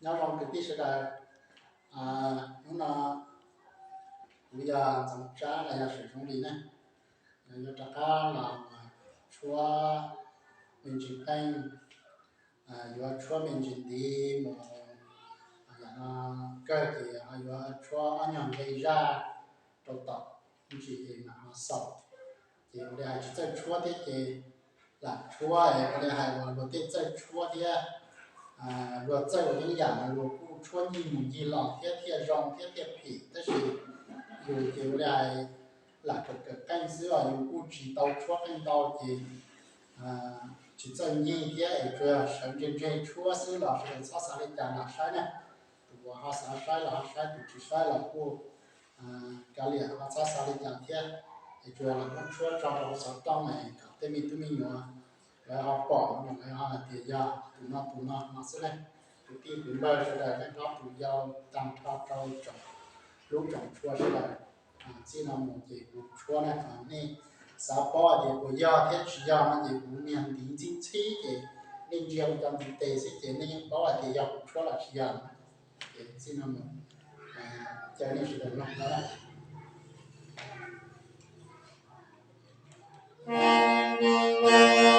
Nyob zoo kwv tij sawv daws, hnub no kuv yog Ntxoov Tsab los yog Sawm Zoov Lis ne, yuav rov qab los tshuab me ntsis qeej, yuav tshuab me ntsis ntiv mus, yam no kawg ces ho yuav tshuab ob nyuag nqe zaj rau tom ntsis es mam ho xaus. Ces ua li hais tsis txawj tshuab thiab ces lam tshuab, ua li hais uas luag tej txawj tshuab thiab, luag txawj ua yeeb yam no luag kuj tshuab ncig mus ncig los thiab thiaj zoo thiab thiaj phim, tab sis yus ces ua li hais lam kawm kawm qeej xwb os, yus kuj tsis tau tshuab qeej ntau ces tsis txawj ncig thiab es tsuas yog sawv ntse ntse tshuab xwb los sawv daws txhob xav li cas lam saib na. Tus uas ho xav saib los ho saib, tus tsis saib los kuj kav liam, ho txhob xav li cas thiab. Es tsuas yog lam muab tshuab tso rau hauv xov tooj es kom tej me tub me nyuam lawv ho pom no lawv ho hais tias yog tus no tus no no xwb ne. Tus tij tus npawg sawv daws, nej hlob tus yau, tag nrho rau tsoom hlub tsoom tshua sawv daws, txij no mus ces kuv tshuab na, nej xav paub hais tias puas yog thiab tsis yog no ces kuv niag ntiv ntxib ntxhib ces nej ntsia kuv cov ntiv tes xwb ces nej yeej paub hais tias yog kuv tshuab los tsis yog. Ces txij no mus caw nej sawv daws mloog no na.